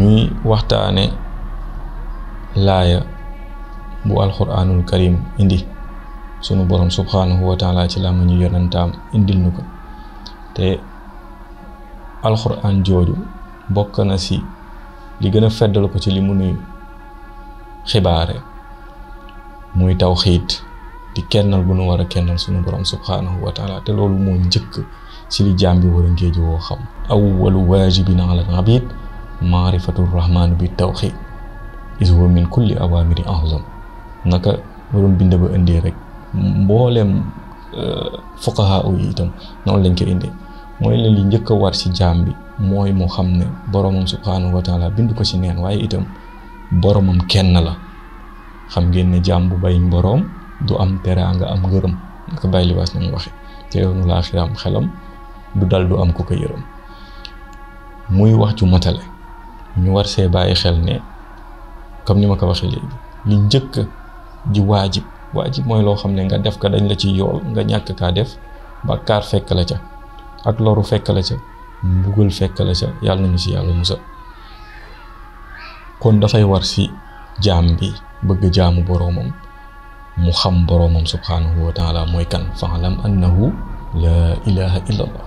ñuy waxtaane laaya bu alquranul karim indi sunu borom subhanahu wa taala ci la ñu yonantaam indil nu ko te alquran jooju bokk na si li gën a feddal ko ci li mu nuy xibaare muy tawxiid di kennal bu nu war a kennal sunu borom subhanahu wa taala te loolu moo njëkk si li jaam bi war a ngéeji woo xam awwalu waajibin ala al-abid maarifatu rahmaan bi tawxiid is huwa min kulli awaamiri azam naka waroon bind ba indee rek mboolem fuqaha yi itam noonu lañ ko indee mooy leen li njëkk a war si jaam bi mooy mu xam ne boromam subhanahu wa taala bind ko si neen waaye itam boromam kenn la xam ngeen ne jaam bu bayiñ borom du am teraanga am ngërëm naka Baay Libaas na mu waxe te yoonu laaxiram xelam du dal du am ko ko yërëm muy wax ju matale ñu war see bàyyi xel ne comme ni ma ko waxee léegi li njëkk di waajib mooy loo xam ne nga def ko dañ la ci yool nga ñàkk kaa def bàkkaar fekk la ca ak loru fekk la ca mbugal fekk la ca yàlla nañu si yàlla musal kon dafay war si jaam bi bëgg jaamu boroomam mu xam boroomam subhanahu wa taala mooy kan fa'lam annahu la ilaha illa allah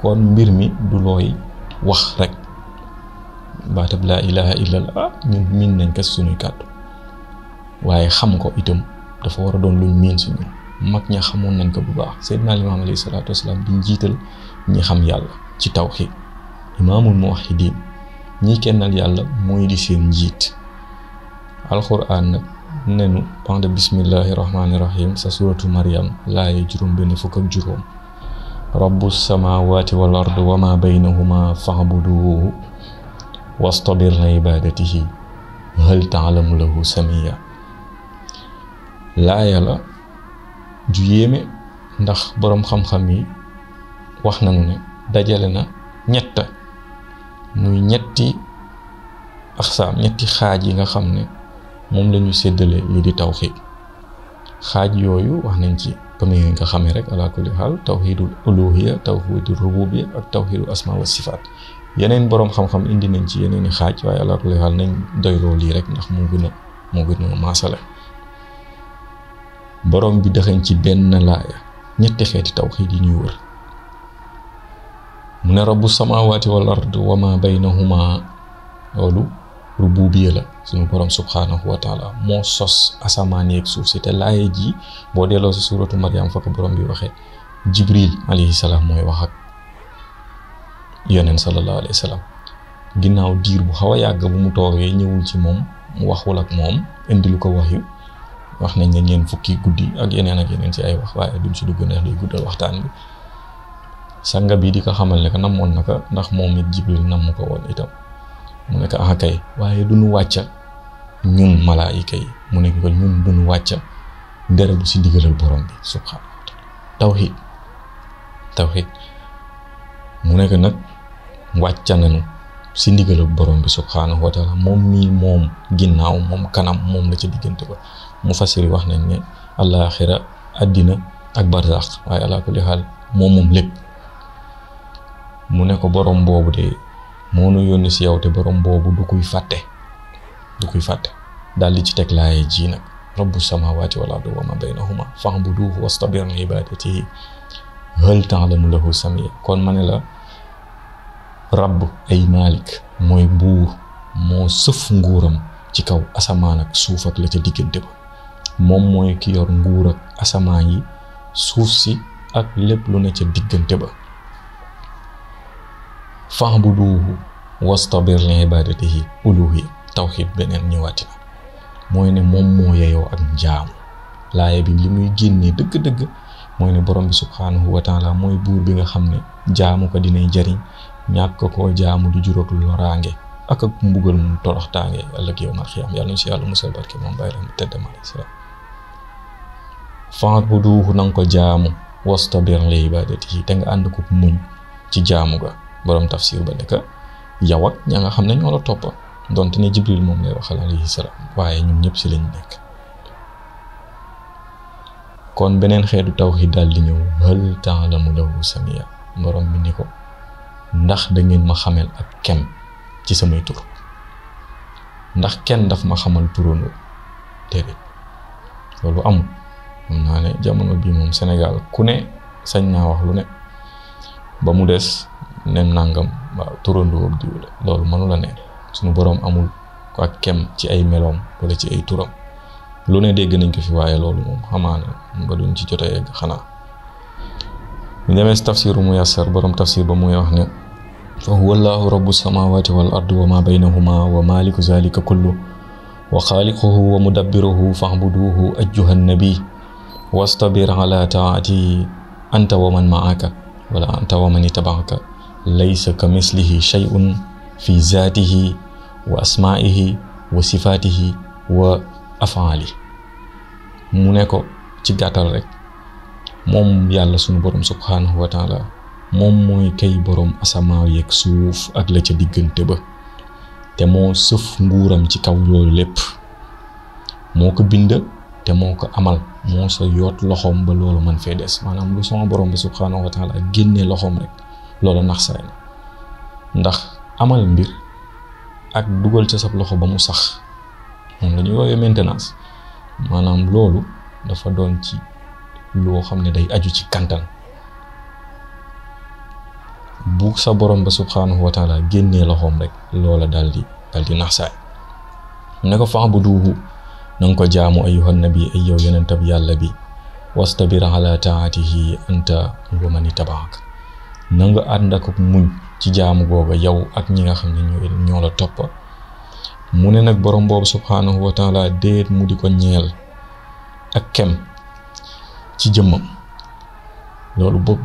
kon mbir mi du looy wax rek baatab la ilaha illa allah ñun miin nañ ko suñuy kàddu waaye xam ko itam dafa war a doon luñ miin si ñun mag ña xamoon nañ ko bu baax Seydina Limaam alayhi salaatu wasalaam di njiital ñi xam yàlla ci tawxiid imaamul muwahhidiin ñi kennal yàlla mooy di seen njiit alquran nag nenu bande bismillahi rahmaani rahim sa suratu Maryam laaye juróom benn fukk ak juróom rabbu samawati wal ardi wa ma baynahuma fa'buduhu wastabir li ibadatihi hal ta'lamu lahu samiya laaya la ju yéeme ndax boroom xam-xam yi wax nañu ne dajale na muy ñetti aqsaam ñetti xaaj yi nga xam ne moom la ñu séddale li di tawxiid xaaj yooyu wax nañ ci comme ni nga xamee rek ala kulli xaal tawxiidul uluhiyya tawxiidul rububiyya ak tawxiidul asma wa sifaat yeneen boroom xam-xam indi nañ ci yeneeni xaaj waaye ala kulli xaal nañ doyloo lii rek ndax moo gën a maasale boroom bi dëxañ ci benn laaya ñetti xeeti tawxiid yi ñuy wër mu ne rabbu samawati wal ard wa ma baynahuma loolu rububiyya la suñu borom subhanahu wa taala moo sos asamaan yeeg suuf si te laaya ji boo delloo si suuratu Maryam fa ko borom bi waxee Jibril alayhi salaam mooy wax ak yonent sallallahu alayhi wa sallam ginnaaw diir bu xaw a yàgg bu mu toogee ñëwul ci moom mu waxul ak moom indi lu ko waxyu wax nañ ne ñeen fukki guddi ak yeneen ci ay wax waaye duñ si dugg ndax day guddal waxtaan bi sanga bi di ko xamal ne ko namoon na ko ndax moom it Jibril namm ko woon itam mu ne ko kay waaye duñu wàcca ñun malaayika yi mu ne ko ñun duñu wàcca ndere du si ndigalal borom bi subhanahu wa taala tawxiid mu ne ko nag wàcca nañu si ndigalal borom bi subhanahu wa taala moom mii moom ginnaaw moom kanam moom la ca diggante ba mu fasiri wax nañ ne àllaaxira àddina ak barzaq waaye ala kulli xaal moom lépp mu ne ko borom boobu de moo nu yónni si yow te borom boobu du kuy fàtte daal di ci teg laaye ji nag rabbu samawati wal ardi wa ma baynahuma fa'buduhu wastabir li ibadatihi hal ta'lamu lahu samia kon ma ne la rabb ay malik mooy buur moo sëf nguuram ci kaw asamaan ak suuf ak la ca diggante ba moom mooy ki yor nguur ak asamaan yi suuf si ak lépp lu ne ca diggante ba fa'buduhu wastabir li ibadatihi uluhiyya tawxiid beneen ñëwaati na mooy ne moom moo yeyoo ak njaamu laaya bi li muy génnee dëgg-dëgg mooy ne borom bi subhanahu wa taala mooy buur bi nga xam ne jaamu ko dinay jariñ ñàkk koo jaamu du juróog loraange ak mbugal mu toroxtaange ëllëg yawmal xiyaam yàlla ñu si yàlla musal barke moom bàyyi mu tedd ma alayhi salaam fa'buduhu nanga ko jaamu wastabir li ibadatihi te nga ànd ko muñ ci jaamu ga borom tafsir ba nekk yow ak ña nga xam ne ñoo la topp donte ne Jibril moom lay waxal alayhi salaam waaye ñun ñëpp si lañ nekk kon beneen xeetu tawxiid daal di ñëw hal ta'lamu lahu samia borom bi ni ko ndax da ngeen ma xamel ak kem ci samay tur ndax kenn daf ma xamal turandoo déedéet loolu amul. xam naa ne jamono bi moom Sénégal ku ne sañ naa wax lu ne ba mu des ne nangam waaw turandoo diw la loolu mënu la ne suñu boroom amul ko ak kem ci ay meloom wala ci ay turam lu ne dégg nañ ko fi waaye loolu moom xamaa ne ba duñ ci jot a yegg xanaa ñu demee si tafsiru Muyassar borom tafsir ba muy wax ne fa huwa allahu rabbu samawati wal ardi wa ma baynahuma wa maliku zalika kullu wa xaaliquhu wa mudabbiruhu fa'buduhu ayyuha nabi wastabir ala taatihi anta wa man ma'aka wala anta wa man ittabaaka laysa kamislihi shay'un fi zaatihi wa asmaa'ihi wa sifaatihi wa afaali. mu ne ko ci gàttal rek moom yàlla sunu borom subhanahu wa taala moom mooy kay borom asamaaw yeeg suuf ak la ca diggante ba te moo sëf nguuram ci kaw loolu lépp moo ko bind te moo ko amal moo sa yoot loxoom ba loolu man fee des maanaam lu sama borom bi subhanahu wa taala génnee loxoom rek loolu nax saay na ndax amal mbir ak dugal ca sab loxo ba mu sax moom la ñuy woowee maintenance maanaam loolu dafa doon ci loo xam ne day aju ci kantan bu sa borom ba subhanahu wa taala génnee loxoom rek loola daal di nax saay ne ko fa'buduhu na nga ko jaamu ayyuhan nabi ay yow yonentab yàlla bi wastabir ala taatihi anta wa man ittabaak na nga ànd ak muñ ci jaamu googa yow ak ñi nga xam ne ñoo la topp mu ne nag borom boobu subhanahu wa taala déet mu di ko ñeel ak kem ci jëmmam loolu boobu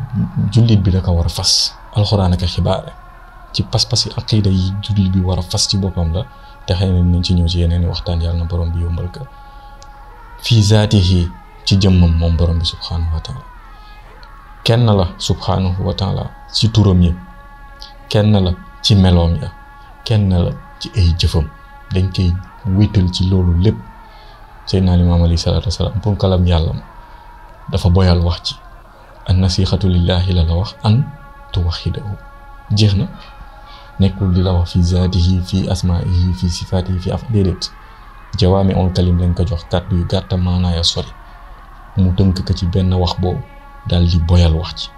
jullit bi da ko war a fas alxuraan ak xibaare ci pas-pas yi aqida yi jullit bi war a fas ci boppam la te xëy na nañ ci ñëw ci yeneen i waxtaan yàlla na borom bi yombal ko fii zaatihi ci jëmmam moom borom bi subhanahu wa taala kenn la subhanahu wa taala ci turam yi kenn la ci meloom ya kenn la ci ay jëfam dañ koy wéetal ci loolu lépp. Seydina Limaam alayhi salaatu wasalaam pour kalam yàlla dafa boyal wax ci an nasihatu lillahi la wax an tuwaxidahu jeex na nekkul di la wax fi zaatihi fi asmaihi fi sifaatihi fi déedéet jawaami on kalim lañ ko jox kàddu yu gàtta maanaaya sori mu tënk ko ci benn wax boobu daal di boyal wax ci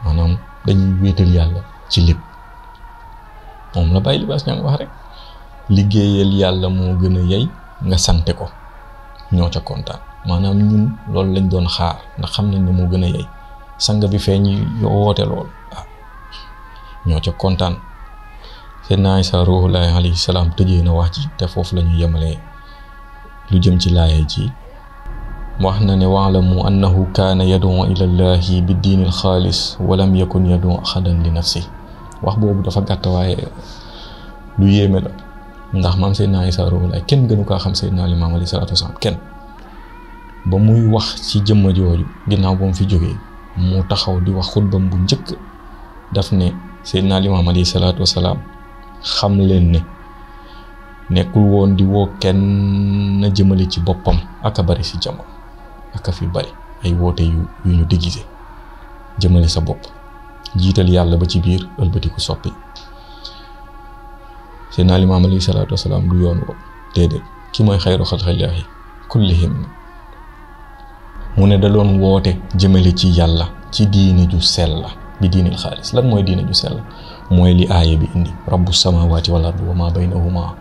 maanaam dañuy wéetal yàlla ci lépp moom la Baye Libaas ña wax rek liggéeyal yàlla moo gën a yey nga sante ko ñoo ca kontaan maanaam ñun loolu lañ doon xaar ndax xam nañ ne moo gën a yey sang bi feeñ yoo woote lool ñoo ca kontaan Seydina Isaa ruuhullaahi alayhi salaam tëjee na wax ji te foofu la ñu yemalee lu jëm ci laaya ji wax na ne wa'lamu annahu kaana yad'u ila llaahi bi diinil xaalis wa lam yakun yad'u ahadan li nafsi wax boobu dafa gàtt waaye lu yéeme la ndax maam Seydina Isaa ruuhullaahi kenn gënu kaa xam Seydina Limaam alayhi salaatu wasalaam kenn ba muy wax ci jëmma jooju ginnaaw ba mu fi jógee mu taxaw di wax xutbam bu njëkk daf ne Seydina Limaam alayhi salaatu wasalaam xam leen ne nekkul woon di woo kenn na jëmale ci boppam aka bari si jamono aka fi bari ay woote yu ñu déguisé jëmale sa bopp jiital yàlla ba ci biir ëlbatiku soppi Seydina Limaam alayhi salaatu wasalaam du yoon woo déedéet ki mooy xayru xalqillaahi kullihim mu ne da doon woote jëmale ci yàlla ci diine ju sell bi diinil xaalis lan mooy diine ju sell mooy li aaya bi indi rabbu samawati wal ardi wa ma baynahuma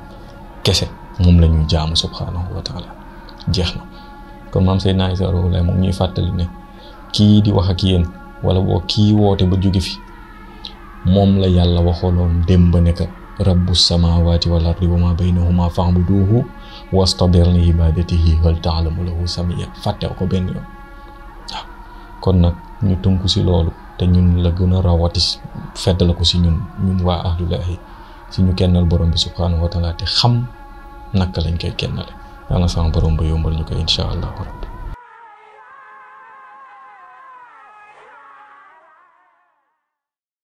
kese moom la ñuy jaamu subhanahu wa taala jeex na kon maam Seydina Isaa ruuhullaahi moom ñuy fàttali ne kii di wax ak yéen wala boo kii woote ba jóge fi moom la yàlla waxooloon démb ne ka rabbu samawati wal ardi wa ma baynahuma fa'buduhu wastabir li ibadatihi hal ta'lamu lahu samiyya fàtte ko benn yoon waaw kon nag ñu tënku si loolu te ñun la gën a rawati fedd la ko si ñun waa ahlullaahi si ñu kennal borom bi subhanahu wa taala te xam naka lañ koy kennale yàlla sama borom ba yombal ñu ko insha allahu rabbi